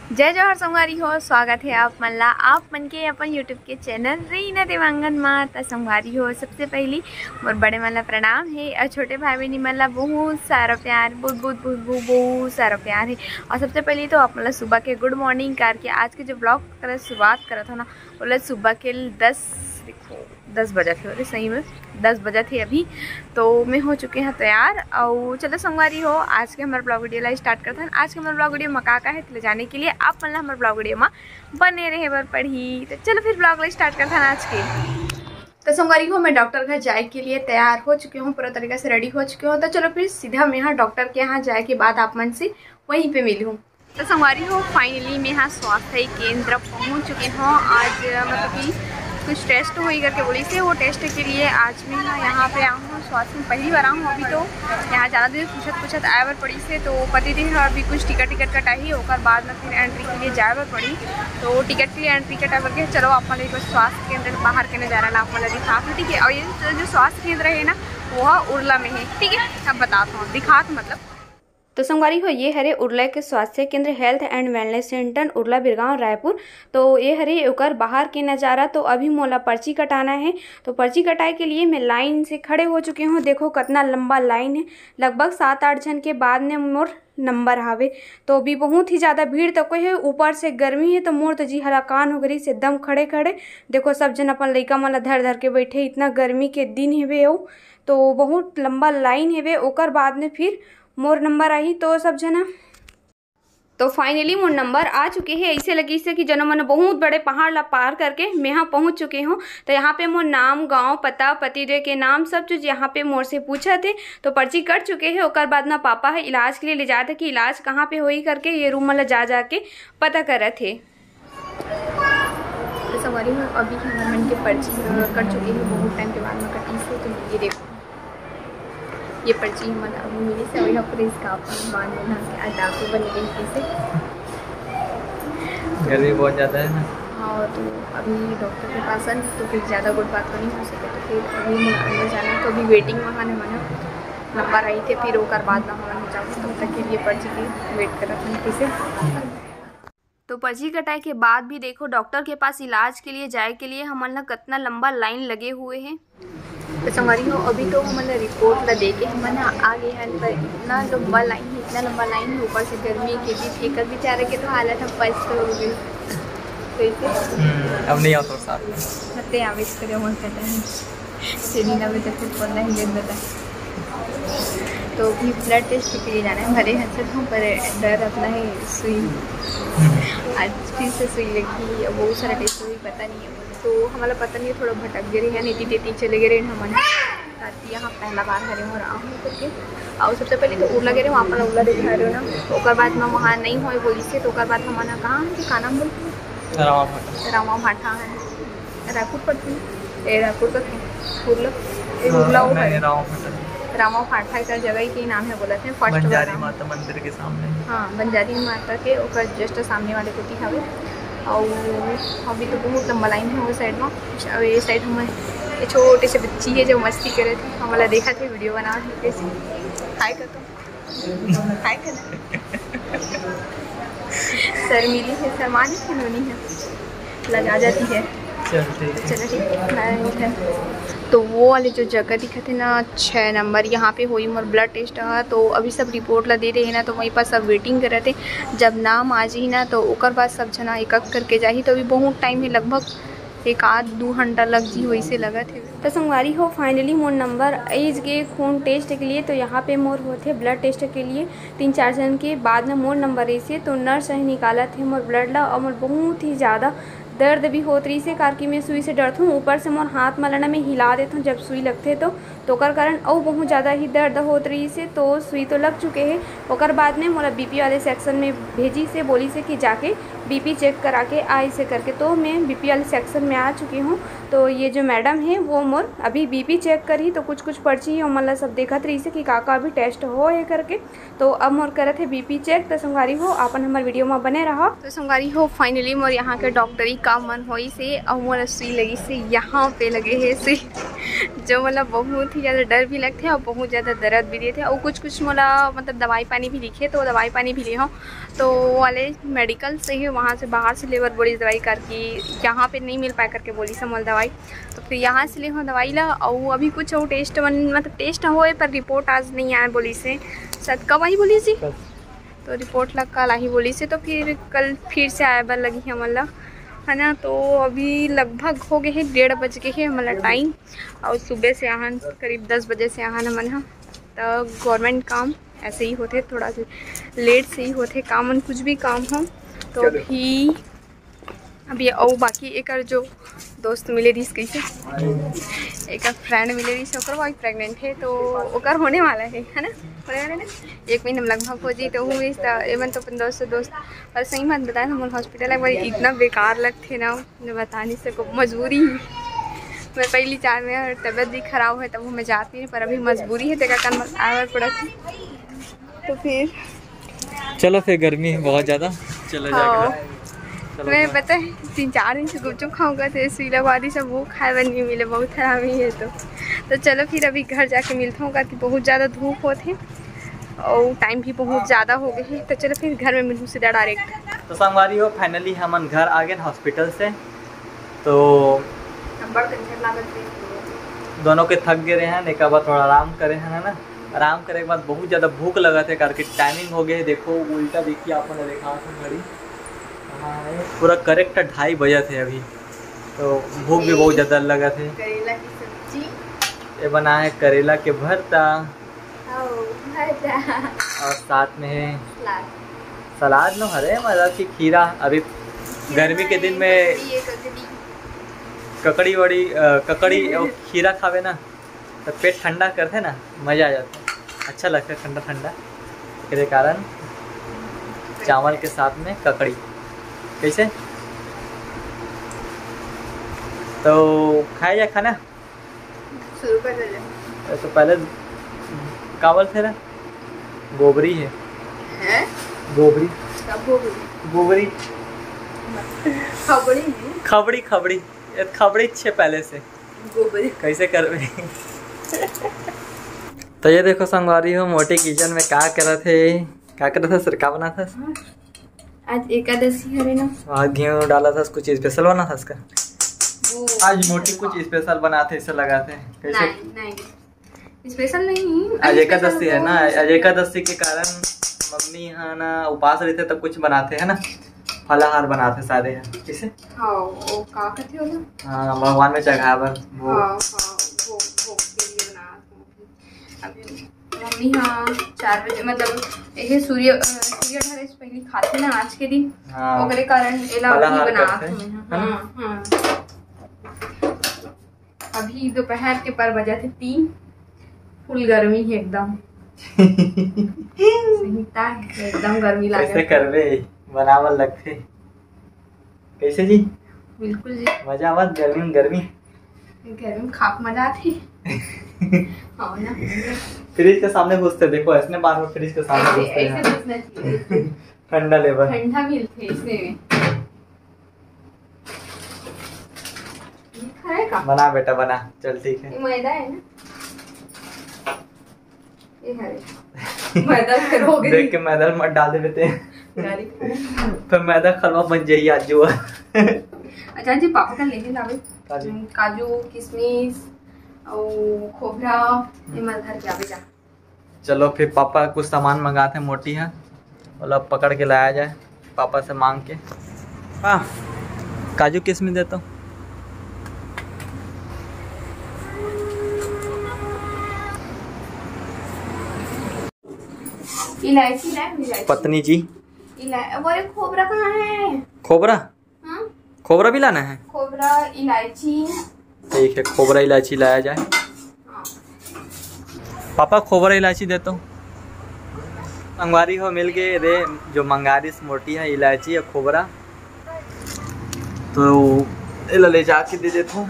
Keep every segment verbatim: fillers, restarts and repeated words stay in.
जय जोहार संगवारी हो, स्वागत हे आप मन ला, आप मन के अपन YouTube के चैनल रीना देवांगन मा। त संगवारी हो, सबसे पहली मोर बड़े मन ला प्रणाम हे और छोटे भाई बहनी मन ला बहुत सारा प्यार, बहुत बहुत बहुत बहुत बहुत सारा प्यार हे। और सबसे पहली तो आप मन ला सुबह के गुड मॉर्निंग करके आज के जो ब्लॉग करे शुरुआत करत हो ना, ओला सुबह के दस, देखो दस बजत हे, अरे सही में दस बजत हे अभी। तो मैं हो चुके हैं तैयार। और चलो संगवारी हो, आज के हमारे ब्लॉग वीडियो ला स्टार्ट करथन। आज के हमारे ब्लॉग वीडियो में का का है, तो ले जाने के लिए आप मन ला हमारे ब्लॉग वीडियो में बने रहे बर पड़ही। तो चलो फिर ब्लॉग ला स्टार्ट करथन आज के। तो संगवारी हो, मैं डॉक्टर घर जाए के लिए तैयार हो चुके हूँ, पूरा तरीका से रेडी हो चुके हूँ। तो चलो फिर सीधा मैं यहाँ डॉक्टर के यहाँ जाए के बाद आप मन से वहीं पे मिलूँ। तो संगवारी हो, फाइनली मैं यहाँ स्वास्थ्य केंद्र पहुँच चुके हूँ। आज मतलब कि कुछ टेस्ट होई करके बोलिस हे, वो टेस्ट के लिए आज मैं यहाँ, यहाँ पे आऊँ हूँ। स्वास्थ्य में पहली बार आऊँ अभी, तो यहाँ ज़्यादा देर पूछत पूछत आए बर पड़िस हे। तो पति देव ह अभी कुछ टिकट टिकट कटाही, ओकर बाद में फिर एंट्री के लिए जाए बर पड़ी। तो टिकट के लिए एंट्री कटाए बर गे। चलो आप मन ला एक बार स्वास्थ्य केंद्र के बाहर के नज़ारा ला आप मन ला दिखात हूँ, ठीक है। और ये जो, जो स्वास्थ्य केंद्र है ना, वो ह उरला में है, ठीक है। अब बतात हूँ, दिखात हूँ मतलब। तो संगवारी हो, ये हरे उरला के स्वास्थ्य केंद्र, health and wellness centre, Urla Birgaon Raipur. तो ये हरे ओकर बाहर के नज़ारा। तो अभी मोला पर्ची कटाना है, तो पर्ची कटाए के लिए मैं लाइन से खड़े हो चुके हूँ। देखो कितना लंबा लाइन है, लगभग सात आठ झन के बाद में मोर नंबर आवे। तो अभी बहुत ही ज़्यादा भीड़ तको है, ऊपर से गर्मी है, तो मोर तो जी हलाकान हो गई एकदम खड़े खड़े। देखो सब झन अपन लइका मन ला धर धर के बैठे, इतना गर्मी के दिन हेवे अउ, तो बहुत लंबा लाइन हेवे। ओकर बाद में फिर मोर नंबर आही, तो सब झन तो फाइनली मोर नंबर आ चुके हे। ऐसे लगिस हे कि जनो मन बहुत बड़े पहाड़ ला पार करके मैं यहाँ पहुँच चुके हूँ। तो यहाँ पे मोर नाम, गाँव, पता, पतिदेव के नाम, सब चीज़ यहाँ पे मोर से पूछत हे। तो पर्ची कट चुके हे। ओकर बाद ना पापा ह इलाज के लिए ले जात हे कि इलाज कहाँ पे होई करके ये रूम वाला जा जाके पता करत हे। तो संगवारी हो, अभी हमर मन के पर्ची ह कट चुके हे, बहुत टाइम के बाद में कटिस हे। तो ये देखो, ये पर्ची हमन ला अभी मिलिस हे, अभी हम पूरे इसका अपन बांध लेना के आज डाकू बन गई कैसे। गर्मी बहुत ज़्यादा है ना। हाँ, तो अभी डॉक्टर के पास आन, तो फिर ज़्यादा गुड बात तो नहीं हो सके, तो फिर अभी मोला अंदर जाना है। तो अभी वेटिंग में हन हमन, नंबर आई थे, फिर ओकर बाद में हमन जाऊँ, तब तक के लिए पर्ची के वेट करत हन कैसे। तो पर्ची कटाए के बाद भी देखो, डॉक्टर के पास इलाज के लिए जाए के लिए हमन ला कितना लंबा लाइन लगे हुए है। तो संगवारी हो, अभी तो हमन ला रिपोर्ट ला दे के हमन ह आ गए हन, पर इतना लंबा लाइन है, इतना लंबा लाइन है, ऊपर से गर्मी के बीच एकर बेचारे के तो हालत हम पस्त हो गए। कैसे? हम्म, अब नहीं आओ तोर साथ में। मत आवे, इसके लिए मन करता है। सेलिना में तो फिर पढ़ना ही लेट बता। तो भी ब्लड टेस्ट के लिए जाना है, भले हंसत हूँ, पर डर अपना है सुई। आज फिर से सुई लगी, अब बहुत सारा टेस्ट हुई, पता नहीं है। तो हमला पता नहीं है, थोड़ा भटक गए रहे, नीति तेती चले गए रहे हमन। ताकि यहाँ पहला बार हरे मोर आऊँ करके। और सबसे पहले तो उरला गए रहे, वहाँ पर उरला दिखा रहे हो ना, ओकर बाद में वहाँ नहीं होए बोलिस हे, तो ओकर बाद हमन कहाँ कि का नाम बोलते हैं? रामा भाटा। रामा भाटा है, रायपुर पड़ती है, ए, रायपुर का क्या? उरला, ए, हाँ, उरला वो नहीं, है। रामा भाटा। रामा भाटा का जगह ही के नाम है बोलत हे, फर्स्ट बंजारी वाला। माता मंदिर के सामने। हाँ, बंजारी माता के ओकर जस्ट सामने वाले कोती हवे। और अभी तो बहुत लंबा लाइन है वो साइड में। अब ये साइड में ये छोटे से बच्ची है जो मस्ती करे थे, हमला देखा थे, वीडियो बनावत हे कैसे। हाय कर दो, हाय कर दो। शर्मीली है, शर्माली है, नोनी है, लजा जाती है। चल ठीक है। चलो ठीक है, बाय। तो वो वाले जो जगह दिखत हे ना, छः नंबर, यहाँ पे होई मोर ब्लड टेस्ट ह। तो अभी सब रिपोर्ट ला दे रहे हैं ना, तो वहीं पर सब वेटिंग करत हे। जब नाम आ जाही ना, तो ओकर बाद सब झना एक एक करके जाही। तो अभी बहुत टाइम है, लगभग एक आध दू घंटा लग जी, वैसे लगत हे। तो संगवारी हो, फाइनली मोर नंबर आइज गे खून टेस्ट के लिए। तो यहाँ पे मोर होथे ब्लड टेस्ट के लिए तीन चार जन के बाद में मोर नंबर ऐसे। तो नर्स ही निकालत हे मोर ब्लड ला, और मोर बहुत ही ज़्यादा दर्द भी होत रहिस हे, काबर कि मैं सुई से डरथूँ। ऊपर से मोर हाथ म लना मैं हिला देथूँ जब सुई लगथे तो, तो ओकर कारण अउ बहुत ज़्यादा ही दर्द होत रहिस हे। तो सुई तो लग चुके हे, ओकर बाद में मोला बीपी वाले सेक्शन में भेजिस हे, बोलिस हे कि जाके बीपी चेक करा के आ, ऐसे करके। तो मैं बीपी वाले सेक्शन में आ चुकी हूँ। तो ये जो मैडम है वो मोर अभी बीपी चेक करही, तो कुछ कुछ पर्ची ही ओमन ला सब देखत रहिस हे कि का का अभी टेस्ट हो हे करके। तो अब मोर करत हे बीपी चेक। तो संगवारी हो, अपन हमर वीडियो में बने रहा। तो संगवारी हो, फाइनली मोर यहाँ के डॉक्टरी काम मन होइस हे, अउ मोर सुई लगिस हे, यहाँ पे लगे हे सुई, जो मोला बहुत ज़्यादा डर भी लगथे और बहुत ज़्यादा दर्द भी देथे। और कुछ कुछ मोला मतलब दवाई पानी भी लिखे, तो दवाई पानी भी ले हूँ, तो वो वाले मेडिकल से ही, वहाँ से बाहर से लेबर बोली दवाई करके, यहाँ पे नहीं मिल पाए करके बोली समल दवाई। तो फिर यहाँ से ले हूँ दवाई ला। और अभी कुछ वो टेस्ट मन मतलब टेस्ट होए, पर रिपोर्ट आज नहीं आए बोली से, शायद कब आई बोली जी। तो रिपोर्ट ला कल आही बोली से, तो फिर कल फिर से आए बर लगी हमन ला, है ना। तो अभी लगभग हो गए है, डेढ़ बज गए है हमन ला टाइम। और सुबह से आहन करीब दस बजे से आहन हमन ह। तो गवर्नमेंट काम ऐसे ही होते, थोड़ा लेट से ही होते काम, कुछ भी काम हो। तो अभी अभी अउ बाकी एकर जो दोस्त मिले रहिस कइसे, एकर फ्रेंड मिले रहिस, ओकर वाइफ प्रेग्नेंट है, तो ओकर होने वाला है, है ना, होने वाला है। एक महीना में लगभग हो जी, तो हूँ इस त-, एमन तो अपन दोस्त से दोस्त। और सही बात बताए, हम हॉस्पिटल एक बार इतना बेकार लगथे ना, मैं बता नहीं सको, मजबूरी ही। मैं पहली चार में और तबीयत भी खराब है, तब मैं जाती नहीं, पर अभी मजबूरी है, तेरा कन आवर पड़ा थी। तो फिर चलो फिर, गर्मी है बहुत ज़्यादा। चलो हाँ। जाके चलो मैं घर। पता है, तीन चार दिन से गुपचुप खाऊंगा, तो इसलिए बाद ही सब वो खाए बर नहीं मिले, बहुत हरामी है। तो तो चलो फिर अभी घर जाके मिलता हूँ, क्योंकि बहुत ज़्यादा धूप होत है और टाइम भी बहुत ज़्यादा हो गए है। तो चलो फिर घर में मिलूँ सीधा डायरेक्ट। तो संगवारी हो, फाइनली हमन घर आ गए हॉस्पिटल से। तो बड़ कंजर लागत है। दोनों के थक गए हैं, एक बार थोड़ा आराम करे हैं, है ना। आराम करे के बाद बहुत ज़्यादा भूख लगत है, करके टाइमिंग हो गए है। देखो उल्टा, देखिए आप मन ला देखा था घड़ी, हाँ, पूरा करेक्ट ढाई बजत है अभी। तो भूख भी बहुत ज़्यादा लगत है। करेला की सब्जी। ये बना है करेला के भरता। ओ, भरता। और साथ में है सलाद। सलाद नो हरे, मतलब कि खीरा। अभी गर्मी के दिन में ककड़ी, ये ककड़ी। ककड़ी वड़ी, अ, ककड़ी और खीरा खावे ना, तो पेट ठंडा करथे ना, मज़ा आ जाथे, अच्छा लगथे ठंडा ठंडा। एकरे कारण चावल के साथ में ककड़ी। कैसे? तो खाए जा खाना? शुरू कर दे। तो पहले का बोलथे ना, गोबरी है। हैं? गोबरी। कब गोबरी? गोबरी। खबड़ी नहीं। खबड़ी, खबड़ी। ये खबड़ी छे पहले से। गोबरी। कैसे करबे? तो ये देखो संगवारी हो, मोटी किचन में का करत है, का करत है सर, का बनात है? आज एकादशी हरे ना। आज घी डालत हस, कुछ स्पेशल बनात हस का? वो आज मोटी कुछ स्पेशल बनात है, ऐसा लगात है। कैसे? नहीं, नहीं। स्पेशल नहीं, आज अनस्पेशल एकादशी है ना, बहुत आज स्पेशल। एकादशी के कारण मम्मी हा ना उपास रहते तब कुछ बनाते हैं ना, फलाहार बनाते सारे हैं। कैसे? हाँ, वो का कहते हो ना? हाँ, भगवान में चढ़ाए बर वो। हाँ, हाँ, वो, वो के लिए बनाते हैं। अभी मम्मी हाँ चार बजे, मतलब ये सूर्य, अ, सूर्य ढले से पहले खाते ना आज के दिन, हाँ। ओकरे कारण एला अभी फलाहार बनात करते हैं, हूँ। है ना? हाँ, हाँ। अभी दोपहर के पर बजे थे तीन, फुल गर्मी है एकदम। सही ता है, एकदम गर्मी लागे। कैसे करबे, बनावल लगथे। कैसे जी? बिल्कुल जी। मजा आवत गर्मी में, गर्मी। गर्मी में खाप मजा आथे। हाँ ना। फ्रिज के सामने घुसते, देखो, ऐसने बार बार फ्रिज के सामने ऐसे, घुसते ऐसे हैं। घुसना चाहिए। ठंडा लेबर। ठंडा मिलते इसमें। ये खाए का? बना बेटा, बना। चल, ठीक है। ये मैदा है ना? ये हरे। मैदा फिर हो गई। देख के मैदा मत डाल दे बेटे। गाड़ी। फिर मैदा खलवा बन जाई आज जो। अच्छा जी, पापा का लेके लावे। काजू। काजू, किशमिश और खोबरा, ये मत घर के आवे जा। चलो फिर पापा कुछ सामान मंगाते हैं, मोटी है, मतलब पकड़ के लाया जाए पापा से मांग के। हाँ, काजू किशमिश दे तो। इलायची लाए, इलायची। पत्नी जी। इलाय-, अरे खोबरा कहाँ है? खोबरा? हाँ? खोबरा भी लाना है? खोबरा, इलायची। ठीक है, खोबरा इलायची लाया जाए। हाँ। पापा, खोबरा इलायची दे तो। संगवारी हो, मिल गए रे, जो मंगारिस मोटी है, इलायची या खोबरा। तो एला ले जाके दे देता हूँ।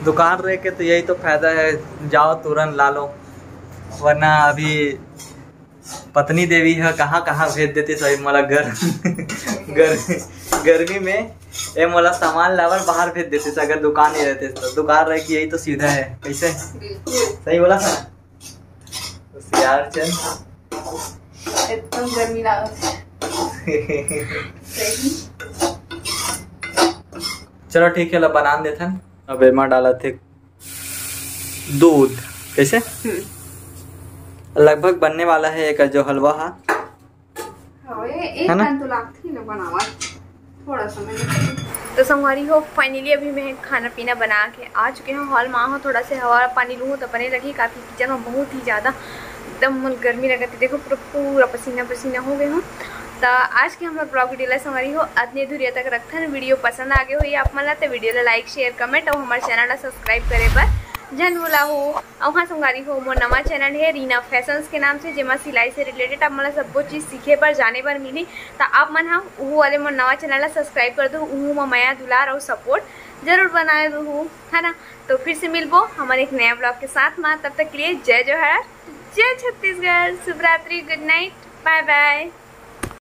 दुकान रह के तो यही तो फायदा है, जाओ तुरंत ला लो, वरना अभी पत्नी देवी ह कहाँ कहाँ भेज देतिस भाई मोला गर, गर, गर्मी में। ए मोला सामान लावर बाहर भेज देतिस, अगर दुकान नहीं रहतिस तो। दुकान रहे कि यही तो सुविधा है। कैसे? बिल्कुल। सही बोला था? होशियार चंद। एकदम गर्मी लागत है। सही। चलो ठीक है, ला बना देथन। अब एमा डालत हे दूध। कैसे? हम्म। लगभग बनने वाला है एक जो हलवा हा। हाँ, ये एक है ना? टाइम तो लागती है ना बनावा, थोड़ा सा मैंने। तो संगवारी हो, finally अभी मैं खाना पीना बना के आ चुके हैं हॉल में। हो, थोड़ा से हवा पानी लूँ तो बने लगी, काफ़ी किचन में बहुत ही ज़्यादा एकदम मन गर्मी लगत है। देखो पूरा पूरा पसीना पसीना हो गए हूँ। तो आज के हमर ब्लॉग वीडियो ला संगवारी हो अतने दूरिया तक रखथन। वीडियो पसंद आ गए हो या आप मन ला तो वीडियो ला लाइक शेयर कमेंट और हमारे चैनल ला सब्सक्राइब करे बर झन भूला हो। और हाँ संगवारी हो, मोर नवा चैनल है रीना फैशंस के नाम से, जेमा सिलाई से रिलेटेड आप मन ला सब्बो चीज सीखे बर जाने बर मिली। तो आप मन हा उहू वाले मोर नवा चैनल ला सब्सक्राइब कर दो, उहू में मया दुलार और सपोर्ट जरूर बनाए दो, है ना। तो फिर से मिलबो हमारे एक नया ब्लॉग के साथ में। तब तक के लिए जय जोहार, जय छत्तीसगढ़, शुभ रात्रि, गुड नाइट, बाय बाय।